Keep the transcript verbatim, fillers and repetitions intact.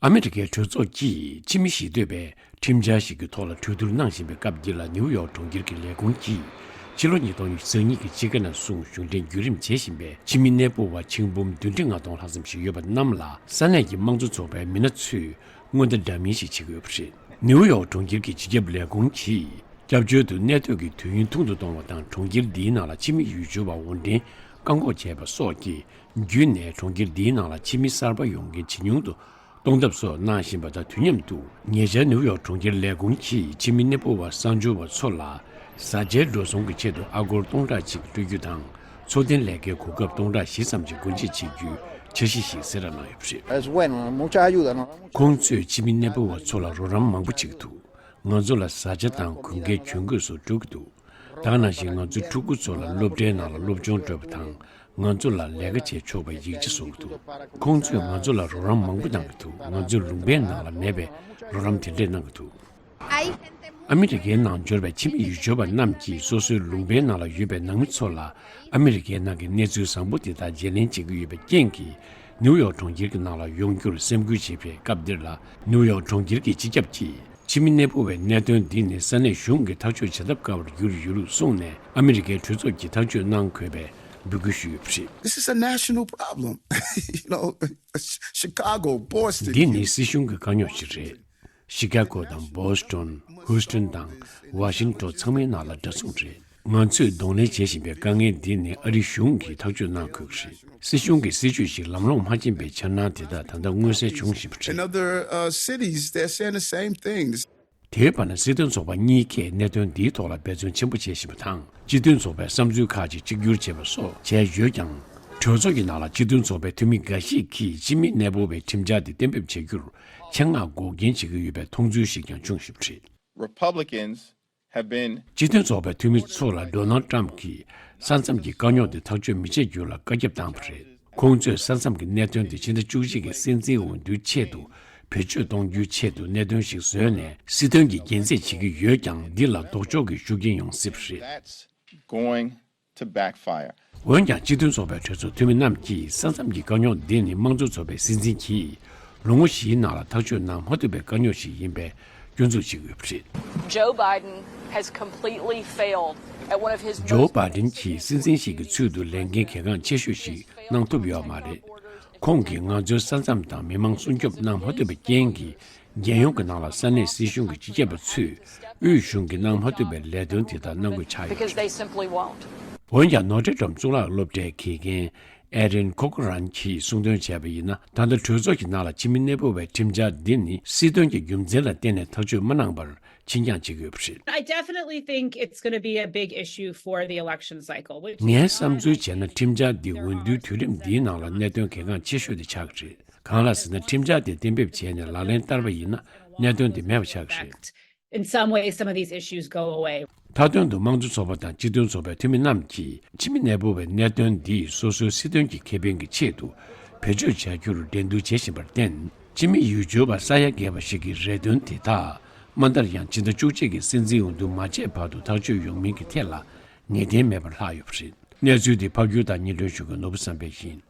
ཨ་མི་རི་ཀའི་གྲོས་ཚོགས་ཀྱིས་ཕྱི་མི་ཞི་གཏོད་པའི་ཁྲིམས་འཆར་ཞིག་གི་ཐོག་ལ་གྲོས་བསྡུར་གནང་བཞིན་པའི་སྐབས་འདི་ལ། ནིའུ་ཡོག་གྲོང་ཁྱེར་གྱི་ལས་ཁུངས་ཀྱིས་ཕྱི་ལོ་ཉིས་སྟོང་ཉི་ཤུ་རྩ་གཉིས་ཀྱི་དཔྱིད་ཀ་ནས་བཟུང་གཞུང་འབྲེལ་བརྒྱུད་རིམ་བྱེད་བཞིན་པའི་ཕྱི་མི་གནས་སྤོ་བ་ཆིག་འབུམ་བདུན་ཁྲི་ལྔ་སྟོང་ལྷག་ཙམ་ཞིག་ཡོད་པ་རྣམས་ལ། ས་གནས་ཀྱི་དམངས་གཙོ་ཚོགས་པའི་མི་སྣ་ཚོས་སྔོན་བརྡ་འདྲ་མིན་ཞིག་བྱེད་ཀྱི་ཡོད་པ་རེད། ནིའུ་ཡོག་གྲོང་ཁྱེར་གྱི་སྤྱི་ཁྱབ་ལས་ཁུངས་ཀྱིས་སྐྱབས་བཅོལ་དུ་གནས་སྡོད་ཀྱི་དུས་ཡུན་ཐུང་དུ་གཏོང་བ་དང་། གྲོང་ཁྱེར་འདིའི་ནང་ལ་ཕྱི་མི་ཡུལ་སྐྱོར་བ་དབོར་འདྲེན་བཀག་འགོག་བྱས་པ་སོགས་ཀྱི་བརྒྱུད་ནས། གྲོང་ཁྱེར་འདིའི་ནང་ལ་ཕྱི་མི་གསར་པ་ཡོང་རྐྱེན་ཇེ་ཉུང་དུ་གཏོང་ཐབས་སོགས་གནང་བཞིན་པ་དང་དུས་མཉམ་དུ། ཉེ་ཆར་ནིའུ་ཡོག་གྲོང་ཁྱེར་ལས་ཁུངས་ཀྱིས་ཕྱི་མི་གནས་སྤོ་བ་གསར་འབྱོར་བ་ཚོ་ལ་བཟའ་བཅའི་འགྲོ་སོང་གི་ཆེད་དུ་ཨ་སྒོར་སྟོང་ཕྲག་གཅིག་སྤྲོད་རྒྱུ་དང་། འཚོ་རྟེན་ལས་ཀའི་གོ་སྐབས་སྟོང་ཕྲག་བཞི་ཙམ་ཞིག་སྒོ་འབྱེད་བྱེད་རྒྱུའི་འཆར་གཞི་ཞིག་གསལ་བསྒྲགས་གནང་ཡོད་པ་རེད། Es bueno, mucha ayuda, ¿no? ཁོང་ཚོས་ཕྱི་མི་གནས་སྤོ་བ་ཚོ་ལ་རོགས་རམ་མང་པོ་བྱེད་ཀྱི་འདུག་ང་ཚོ་ལ་བཟའ་བཅའ་དང་གོན་ཁའི་གྱོན་གོས་སོགས་སྤྲོད་ཀྱི་འདུག་ད་ག་ནང་བཞིན་ང་ཚོའི་ཕྲུ་གུ་ཚོ་ལ་སློབ་གྲྭའི་ནང་ལ་སློབ་སྦྱོང་སྤྲོད་པ་དང་། ང་ཚོ་ལ་ལས་ཀ་བྱེད་ཆོག་པའི་ཡིག་ཆ་བཟོ་གི་འདུག་ཁོང་ཚོས་ང་ཚོ་ལ་རོགས་རམ་མང་པོ་གནང་གི་འདུག་ང་ཚོའི་ལུང་པའི་ནང་ལ་མེད་པའི་རོགས་རམ་དེ་འདྲས་གནང་གི་འདུག་ཨ་མི་རི་ཀའི་ནང་འབྱོར་བའི་ཕྱི་མི་ཡུལ་སྐྱོར་བ་རྣམས་ཀྱིས་སོ་སོའི་ལུང་པའི་ནང་ལ་ཡོད་པའི་ནང་མི་ཚོ་ལ་ཨ་མི་རི་ཀའི་ནང་གི་གནས་ཚུལ་བཟང་པོ་དེ་དག་བརྗེ་ལེན་བྱེད་ཀྱི་ཡོད་པའི་རྐྱེན་གྱིས། ནིའུ་ཡོག་གྲོང་ཁྱེར་གྱི་ནང་ལ་ཡོང་རྒྱུར་སེམས་ཁུར་བྱེད་པའི་སྐབས་འདིར་ལ། ནིའུ་ཡོག་གྲོང་ཁྱེར་གྱི་སྤྱི་ཁྱབ་ཀྱིས་ཕྱི་མི་གནས་སྤོ་བའི་གནད་དོན་འདི་ནི་ས་གནས་གཞུང་གིས་ཐག་གཅོད་བྱེད་ཐབས་དཀའ་བར་གྱུར་ཡོད་ལུགས་གསུངས་ནས། ཨ་མི་རི་ཀའི་གྲོས་ཚོགས་ཀྱིས་ཐག་གཅོད་གནང་དགོས་པའི་འབོད་སྐུལ་ཞུས་ཡོད་པ་རེད། This is a national problem. You know, Chicago, Boston. འདི་ནི་སྲིད་གཞུང་གི་དཀའ་རྙོག་ཞིག་རེད། ཤི་ཀ་གོ་དང་བོ་སི་ཊོན། ཧུའུ་སི་ཊོན་དང་ཝ་ཤིང་ཊོན་ཚང་མའི་ནང་ལ་འདྲ་མཚུངས་རེད། ང་ཚོས་གདོང་ལེན་བྱེད་བཞིན་པའི་དཀའ་ངལ་འདི་ནི་ཨ་རིའི་གཞུང་གིས་ཐག་གཅོད་གནང་དགོས་ཀྱི་རེད། སྲིད་གཞུང་གིས་སྲིད་ཇུས་ཤིག་ལམ་ལྷོང་མ་ཕྱིན་པའི་འཆར་སྣང་དེ་དག་ད་ལྟ་མངོན་གསལ་བྱུང་བཞིན་པ་རེད། In other, uh, cities, they're saying the same things. དེའི་བར་ན་སྲིད་དོན་ཚོགས་པ་གཉིས་ཀས་གནད་དོན་འདིའི་ཐོག་ལ་འབད་བརྩོན་ཆེན་པོ་བྱེད་བཞིན་པ་དང་། སྤྱི་མཐུན་ཚོགས་པའི་བསམ་ཚུལ་ཁག་ཅིག་གཅིག་གྱུར་བྱས་པ་སོགས་བྱས་ཡོད་ཀྱང་། གྲོས་ཚོགས་ཀྱི་ནང་ལ་སྤྱི་མཐུན་ཚོགས་པའི་འཐུས་མི་འགའ་ཞིག་གིས་ཕྱི་མི་གནས་སྤོ་བའི་ཁྲིམས་འཆར་དེ་གཏན་འབེབས་བྱ་རྒྱུར་ཆེད་མངགས་འགོག་རྐྱེན་བྱེད་ཀྱི་ཡོད་པའི་མཐོང་ཚུལ་ཞིག་ཀྱང་བྱུང་བཞིན་པ་རེད། Republicans have been སྤྱི་མཐུན་ཚོགས་པའི་འཐུས་མི་ཚོ་ལ་ཌོ་ནལ་ཊམ་གྱིས་ས་མཚམས་ཀྱི་དཀའ་རྙོག་དེ་ཐག་གཅོད་མི་བྱེད་རྒྱུ་ལ་བཀའ་ཁྱབ་བཏང་བ་རེད། ཁོང་ཚོས་ས་མཚམས་ཀྱི་གནད་དོན་དེ་ཕྱི་ཟླ་བཅུ་གཅིག་གི་སྲིད་འཛིན་འོས་བསྡུའི་ཆེད་དུ་བེད་སྤྱོད་གཏོང་རྒྱུའི་ཆེད་དུ་གནད་དོན་ཞིག་བཟོས་ནས་སྲིད་དོན་གྱི་རྒྱལ་རྩེད་བྱེད་ཀྱི་ཡོད་ཀྱང་། འདི་ལ་ལྡོག་ཕྱོགས་ཀྱི་ཤུགས་རྐྱེན་ཡོང་སྲིད་པ་རེད། That's going to backfire. འོན་ཀྱང་། སྤྱི་མཐུན་ཚོགས་པའི་གྲོས་ཚོགས་འཐུས་མི་རྣམས་ཀྱིས་ས་མཚམས་ཀྱི་དཀའ་རྙོག་འདི་ནི་དམངས་གཙོ་ཚོགས་པའི་སྲིད་འཛིན་གྱིས་ལོ་ངོ་བཞིའི་ནང་ལ་ཐག་གཅོད་གནང་མ་ཐུབ་པའི་དཀའ་རྙོག་ཞིག་ཡིན་པའི་སྐྱོན་འཛུགས་བྱེད་ཀྱི་ཡོད་པ་རེད། Joe Biden has completely failed at one of his ཇོ་most བྷའི་ཌེན་གྱིས་སྲིད་འཛིན་ཞིག་གི་ཚུལ་དུ་ལས་འགན་གལ་འགངས་ཆེ་ཤོས་ཤིག་གནང་ཐུབ་ཡོད་མ་རེད། ཁོང་གིས་ང་ཚོའི་ས་མཚམས་དང་མི་མང་སྲུང་སྐྱོབ་གནང་མ་ཐུབ་པའི་རྐྱེན་གྱིས། རྒྱལ་ཡོངས་ཀྱི་ནང་ལ་ས་གནས་སྲིད་གཞུང་གི་སྤྱི་ཁྱབ་པ་ཚོས་དབུས་གཞུང་གིས་གནང་མ་ཐུབ་པའི་ལས་དོན་དེ་དག་གནང་དགོས་ཆགས་ཡོད་པ་རེད། Because they simply won't. འོན་ཀྱང་། ནོར་ཊེ་ཌམ་གཙུག་ལག་སློབ་གྲྭའི་དགེ་རྒན་ཨེ་རིན་ཁོ་ཁོ་རན་གྱིས་གསུངས་དོན་བྱས་པ་ཡིན་ན། ད་ལྟ་གྲོས་ཚོགས་ཀྱི་ནང་ལ་ཕྱི་མི་གནས་སྤོ་བའི་ཁྲིམས་འཆར་འདི་ནི་སྲིད་དོན་གྱི་རྒྱུ་མཚན་ལ་བརྟེན་ནས་ཐག་གཅོད་མ་གནང་བར་འཆིང་རྐྱང་བྱེད་ཀྱི་ཡོད་པ་རེད། I definitely think it's going to be a big issue for the election cycle. Which is ངའི་བསམ་ཚུལ་བྱས་ན། ཁྲིམས་འཆར་འདི་འོས་བསྡུའི་དུས་རིམ་འདིའི་ནང་ལ་གནད་དོན་གལ་འགངས་ཆེ་ཤོས་དེ་ཆགས་ཀྱི་རེད། གང་ལགས་ཟེར་ན། ཁྲིམས་འཆར་དེ་གཏན་འབེབས་བྱས་ནས་ལག་ལེན་བསྟར་བ་ཡིན་ན། གནད་དོན་དེ་མེད་པ་ཆགས་ཀྱི་རེད། In some ways, some of these issues go away. མཐའ་དོན་དུ། དམངས་གཙོ་ཚོགས་པ་དང་སྤྱི་མཐུན་ཚོགས་པའི་འཐུས་མི་རྣམས་ཀྱིས་ཕྱི་མི་གནས་སྤོ་བའི་གནད་དོན་འདིས་སོ་སོའི་སྲིད་དོན་གྱི་ཁེ་ཕན་གྱི་ཆེད་དུ་བེད་སྤྱོད་བྱ་རྒྱུར་འགྲན་བསྡུར་བྱེད་བཞིན་པར་བརྟེན། ཕྱི་མི་ཡུལ་སྐྱོར་བ་ས་ཡ་བརྒལ་བ་ཞིག་གི་རེ་འདུན་དེ་དག་མ་མཐར་ཡང་ཕྱི་ཟླ་བཅུ་གཅིག་གི་སྲིད་འཛིན་འོས་བསྡུ་མ་བྱས་བར་དུ་ཐག་གཅོད་ཡོང་མིན་གྱི་ཐད་ལ་ངེས་གཏན་མེད་པར་ལྷག་ཡོད་པ་རེད། གནས་ཚུལ་འདི་ཕབ་སྒྱུར་དང་སྙན་སྒྲོན་ཞུ་མཁན་ནོར་བུ་བསམ་འཕེལ་ཡིན།